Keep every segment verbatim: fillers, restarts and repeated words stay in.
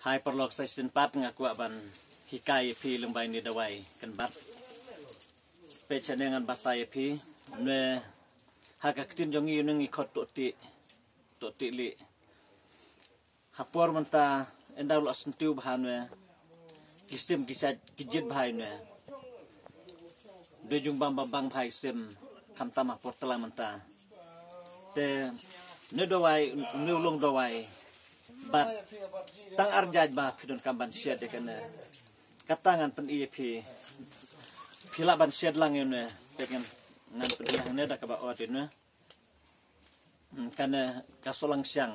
Hai paralok, sa shisien pat nga kwah ban hikai ïa phi lyngba ine i dawai kan bat. Peit shane ngan batai ïa phi. Ne ha ka ktien jong ngi une ngi khot tohtieh. Tohtieh lieh. Ha por mynta ynda u la syntiew bha ne ki sim ki sait ki jied bha ne. Dei jong bam bam bang bha ki sim khamtam ha por tlang mynta. Te ne dawai, ne u long dawai. Bad tang ar jait ba phi donkam ban shet ïa kane. Kata ngan pyni ïa phi. Phi lah ban shet lang ïa une. Te ngan, ngan pyni hangne da kaba ot ïa une. Hmm, kane ka sohlang siang.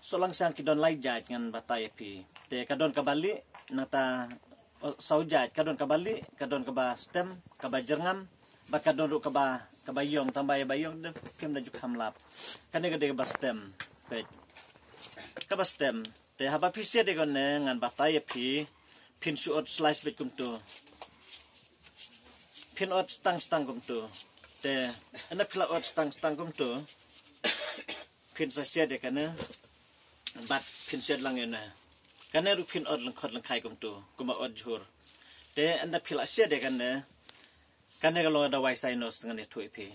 Sohlang siang ki don lai jait ngan batai ïa phi. Te ka don kaba lieh, nangta, oh, saw jait, ka don kaba lieh, ka don kaba stem, kaba jyrngam, bad ka don ruh kaba, kaba ïong, tang ba ïa ba ïong de phim da ju kham lap. Kane ka dei kaba stem. Peit. Kaba stem. Te haba phi shet ïa kane ngan batai ïa phi. Phin shu ot slice beit kumtu. Phin ot stang stang kumtu. Te ynda phi la ot stang stang kumtu, phin sa shet ïa kane. Bad phin shet lang ïa une. Kane ruh phin ot lyngkhot lyngkhai kumtu, kumba ot jhur. Te ynda phi la shet ïa kane, kane ka long dawai sinus ngan ïathuh ïa phi.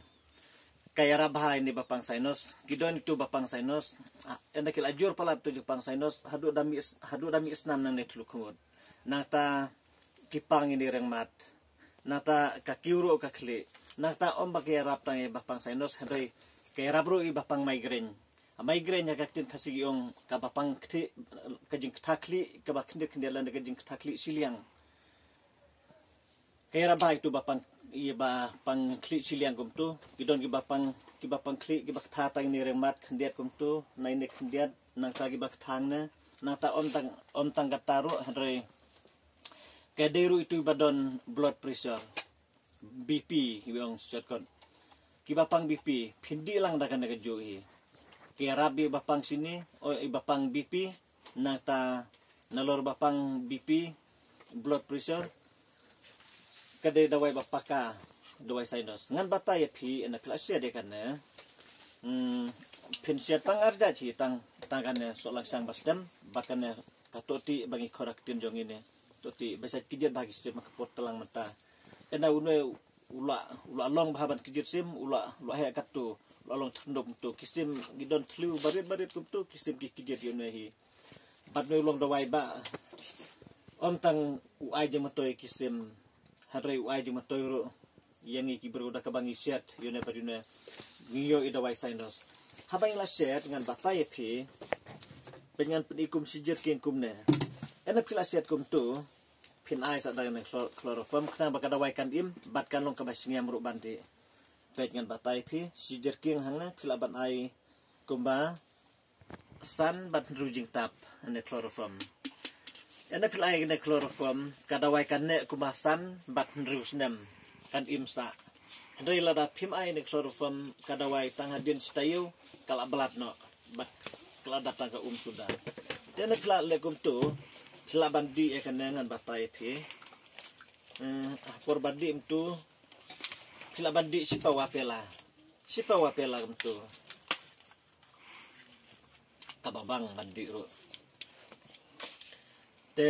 Ka ïarap bha ïa ine i bapang sinus. Ki don itu bapang sinus. Ah, ynda ki la jur palat itu jingpang sinus, haduh da mih, haduh da mih snam nangne thlu khmut. Nangta ki pang ïa ine i rengmat. Nangta ka kiew ruh ka khlieh. Nangta ym ba ka ïarap tang ïa i bapang sinus, hynrei ka ïarap ruh ïa i bapang migraine. Migraine ha ka ktien Khasi ki ong ka bapang kti, ka jingkta khlieh, kaba khyndiat khyndiat lane ka jingkta khlieh shiliang. Ka ïarap bha ïa itu bapang, ïa bapang khlieh shiliang kumtu. Ki don ki bapang, ki bapang khlieh, ki ba kta tang ine i rengmat khyndiat kumtu. Na ine khyndiat, nangta ki ba kta hangne. Nangta ym tang, ym tang kata ruh, hynrei ka dei ruh itu ba don blood pressure. B P, ki ba ong shortcut. Ki bapang B P, phin dih lang da kane kajuh hi. Ka ïarap ïa i bapang shini, oh, i bapang B P, nangta nalor bapang B P, blood pressure, ka dei dawai ba paka, dawai sinus. Ngan batai ïa phi, ynda phi la shet ïa kane. Hmm, phin shet tang ar jait hi, tang, tang kane sohlang siang ba stem, bad kane ka tohtieh ba ngi khot ha ka ktien jong ngi ne. Tohtieh, ba sait kjit bha ki sim ha ka por tlang mynta. Ynda une u la, u la long bha ban kjit sim, u la, u la heh katto, u la long thyrnuk kumtu. Ki sim ki don thliew barit barit kumtu, ki sim ki kjit ïa une hi. Bad une u long dawai ba ym tang u ai jingmyntoi ki sim, hynrei u ai jingmyntoi ruh ïa ngi ki briew da kaba ngi shet ïa une bad ïa une, ngi ïoh ïa i dawai sinus. Haba ngi la shet ngan batai ïa phi. Peit ngan pyni kum shi jerking kumne. Ynda phi la shet kumtu, phin ai sa da kane chlor-, chloroform khnang ba ka dawai kan im bad kan long kaba sngem ruh ban dih. Peit ngan batai ïa phi, shi jerking hangne phi lah ban ai kumba san bad hynriew jingtap, ane chloroform. Ane phi lah ai ane chloroform, ka dawai kan neh kumba san bad hynriew snem, kan im sah. Hynrei lada phim ai ane chloroform, ka dawai tang hadien shi taïew ka la blat noh, bad ka la dap tang ka um suda. Te ane phi lah leh kumtu, phi lah ban dih ïa kane, ngan batai ïa phi. Eh, ha por ban dih kumtu, phi lah ban dih shi pawa pela. Shi pawa pela kumtu. Kaba bang ban dih ruh. Te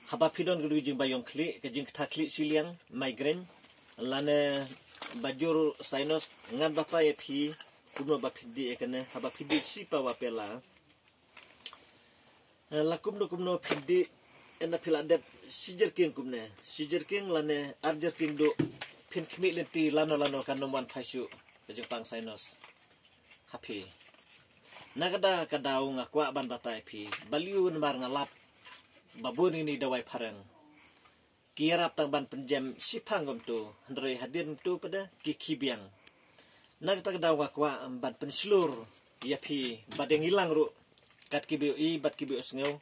haba phi don ka jingbaïong khlieh, ka jingkta khlieh shiliang, migraine, lane ba jur sinus, ngan batai ïa phi kumno ba phin dih ïa kane, haba phi dih shi pawa pela. Eh, la kumno kumno phin dih, ynda phi la dep shi jerking kumne, shi jerking lane ar jerking duh, phin khmih lynti lano lano kan ym wan phai shuh ka jingpang sinus ha phi. Na kata ka daw nga kwah ban batai ïa phi, balei? Namar nga lap ba bun ine i dawai phareng ki ïarap tang ban pynjem shiphang kumtu, hynrei hadien kumtu pat de ki khie biang. Na kata ka daw nga kwah ban pynshlur ïa phi, bad ïa ngi lang ruh, kat kiba ïohi bad kiba ïohsngew,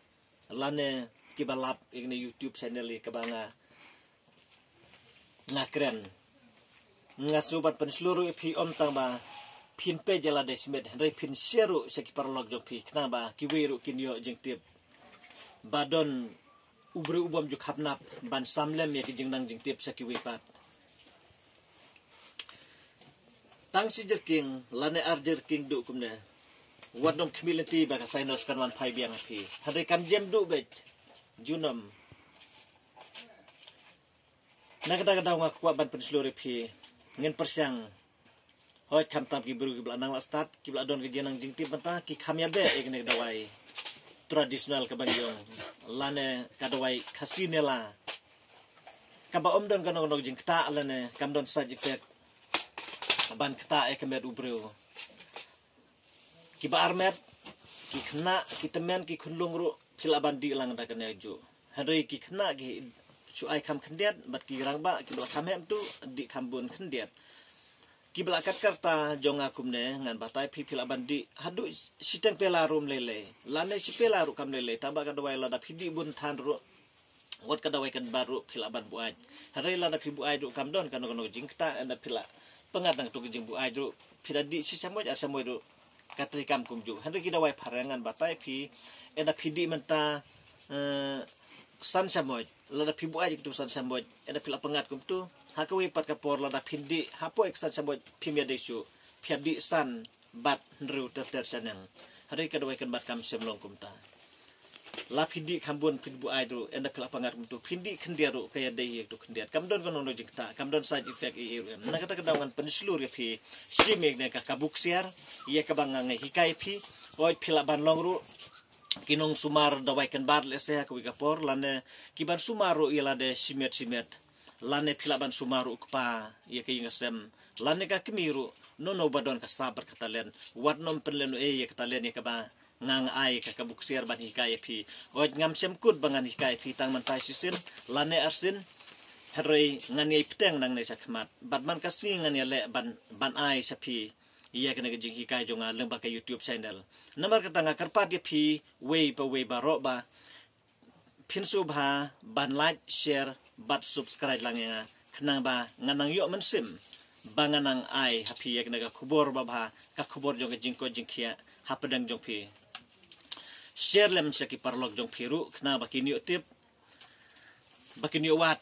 lane kiba lap ïa kane YouTube channel ïa kaba nga, nga kren. Nga sngew ban pynshlur ruh ïa phi, ym tang ba phin peit ïa lade shimet, hynrei phin share ruh sha ki paralok jong phi, khnang ba kiwei ruh kin ïoh jingtip ba don u briew u bym ju khapnap ban sam lem ïa ki jingnang jingtip sha kiwei pat. Tang shi jerking lane ar jerking duh kumne, Wat nym khmih lynti ba ka sinus kan wan phai biang ha phi. Hynrei kan jem duh beit. Junom. Na kata ka daw nga kwah ban pynshlur ïa phi. Ngin pyrshang. Hooid, khamtam ki briew kiba la nang la stad, kiba la don ka jingnang jingtip mynta, ki kham ïa beh ïa kane ka dawai traditional kaba ngi ong, lane ka dawai Khasi Nela. Kaba ym don kano kano ka jingktah lane kam don side effect ban ktah ïa ka met u briew. Kiba armet, ki khynnah, ki tymmen, ki khunlung ruh, phi lah ban dih lang da kane juh. Hynrei ki khynnah ki shu ai kham khyndiat, bad ki rangbah kiba la kham heh mynta, dih kham bun khyndiat. Kiba la kat ka rta jong nga kumne, ngan batai phi, phi lah ban dih haduh shiteng pela ruh ym lei lei. Lane shi pela ruh kam lei lei, tangba ka dawai lada phi dih bun than ruh, wat ka dawai kynbat ruh phi lah ban buaid. Hynrei lada phi buaid ruh kam don kano kano ka jingktah, ynda phi la pyngngad nangtu ka jingbuaid ruh, phi da dih shi shamoit ar shamoit ruh ka treikam kumjuh. Hynrei ki dawai phareng ngan batai phi, ynda phi dih mynta, eh, san shamoit, lada phi buaid ïa kitu san shamoit, ynda phi la pyngngad kumtu, ha kawei pat ka por lada phin dih hapoh ka san shamoit phim ïadei shuh, phi ïa dih san bad hynriew ter ter shaneng. Hynrei ka dawai kynbat kam shym long kumta. La phi dih kham bun phin buaid ruh, ynda phi la pyngngad kumtu, phin dih khyndiat ruh ka ïadei ïa tu khyndiat. Kam don kano kano jingktah, kam don side effect ei ei ruh em. Na kata ka daw ngan pynshlur ïa phi, shim ïa kane ka kabu ksiar, ïa kaba nga nga hikai phi, hooid phi lah ban long ruh ki nongsumar dawai kynbat lehse ha kawei ka por, lane ki ban sumar ruh ïa lade shimet shimet. Lane phi lah ban sumar ruh u kpa ïa ka ïing ka sem. Lane ka kmie ruh, no no ba don ka sap bad ka talent. Wat nym pynlehnohei ïa ka talent ïa kaba nga nga ai ka kabu ksiar ban hikai ïa phi. Hooid ngam shym kut ba ngan hikai ïa phi tang mynta shisien, lane arsien. Hynrei ngan ïai bteng nangne shakhmat. Bad man ka sngi ngan ïaleh ban, ban ai sha phi ïa kane ka jinghikai jong nga lyngba ka YouTube channel. Namar kata nga kyrpad ïa phi, wei pa wei baroh ba phin sngewbha ban like, share, bad subscribe lang ïa nga. Khnang ba ngan nang ïoh mynsiem ba ngan nang ai ha phi ïa kane ka khubor babha, ka khubor jong ka jingkoit jingkhiah hapdeng jong phi. Share lem sha ki paralok jong phi ruh, khnang ba kin ïoh tip, ba kin ïoh wad,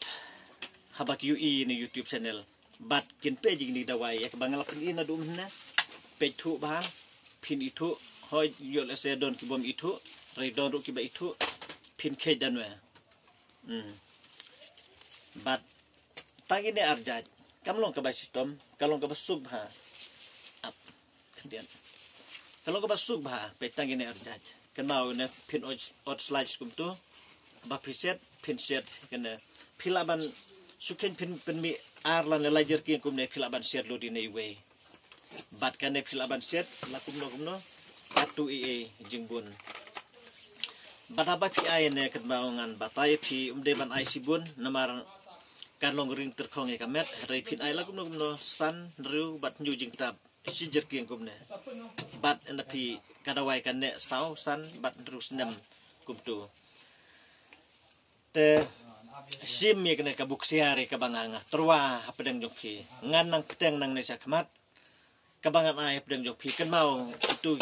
haba ki ïohi ïa ine i YouTube channel. Bad kin peit ïa kine i dawai ïa kaba nga la pyni naduh mynne. Peit thuh bha, phin ithuh, hooid ïoh lehse don ki bym ithuh, hynrei don ruh kiba ithuh, phin kheit da nwe. Hmm. Bad tang ine i arjait, kam long kaba shitom, ka long kaba suk bha. Ap. Khyndiat. Ka long kaba suk bha, peit tang ine i arjait. Kynmaw ine phin ot, ot slice kumtu. Ba phi shet, phin shet, kane. Phi lah ban shu kheiñ phin, pynmih ar lane lai jerking kumne, phi lah ban shet lut ine iwei. Bad kane phi lah ban shet, la kumno kumno. Katto ei ei jingbun. Bad haba phi ai ine kynmaw ngan batai phi ym dei ban ai shibun, namar kan long ring tyrkhong ïa ka met, hynrei phin ai la kumno kumno, san, hynriew, bad hynñiew jingtap. Shi jerking kumne. Bad ynda phi ka dawai kan neh saw san bad hynriew snem kumtu. Te shim ïa kane ka buksiar ïa kaba nga nga tyrwa hapdeng jong phi. Ngan nang bteng nangne shakhmat. Kaba ngan ai hapdeng jong phi kynmaw itu.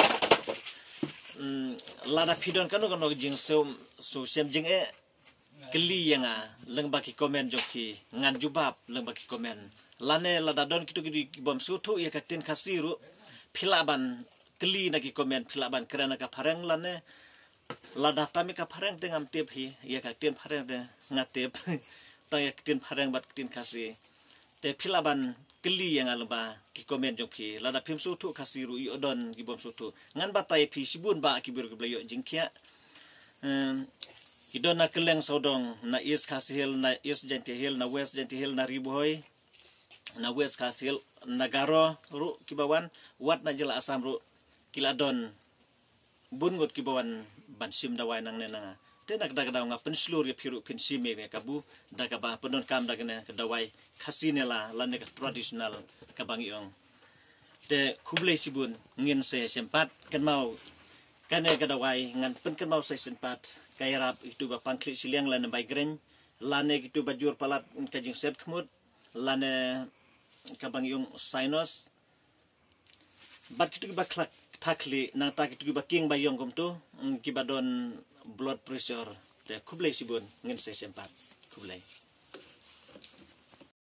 Hmm, lada phi don kano kano ka jingsngewsih, sngewsih jingeh, kylli ïa nga lyngba ki comment jong phi, ngan jubab lyngba ki comment. Lane lada don kito kito ki bym sngewthuh ïa ka ktien Khasi ruh, phi lah ban kylli na ki comment, phi lah ban kren na ka phareng lane. Lada tam ïa ka phareng te ngam tip hi, ïa ka ktien phareng te nga tip. Tang ïa ka ktien phareng bad ka ktien Khasi. Te phi lah ban kylli ïa nga lyngba ki comment jong phi. Lada phim sngewthuh Khasi ruh, ïoh don ki bym sngewthuh. Ngan batai phi shibun ba ki briew kiba la ïoh jingkhiah. Em, ki don na kylleng sawdong, na East Khasi Hills, na East Jaintia Hills, na West Jaintia Hills, na Ri Bhoi, na West Khasi Hills, na Garo ruh kiba wan, wat na jylla Assam ruh ki la don bun ngut kiba wan ban shim dawai nangne na nga. Te na kata ka daw nga pynshlur ïa phi ruh phin shim ïa ka kabu, da kaba pyndonkam da kane ka dawai Khasi Nela lane ka traditional kaba ngi ong. Te khublei shibun, ngin sa ïashem pat, kynmaw kane ka dawai ngan pynkynmaw sa shisien pat, ka ïarap ïa kitu ba pang khlieh shiliang lane migraine, lane kitu ba jur palat ka jingshet khmut, lane kaba ngi ong sinus, bad kitu kiba khlak kata khlieh, nangta kitu kiba king ba ïong kumtu, mm, kiba don blood pressure. Te khublei shibun, ngin sa ïashem pat. Khublei.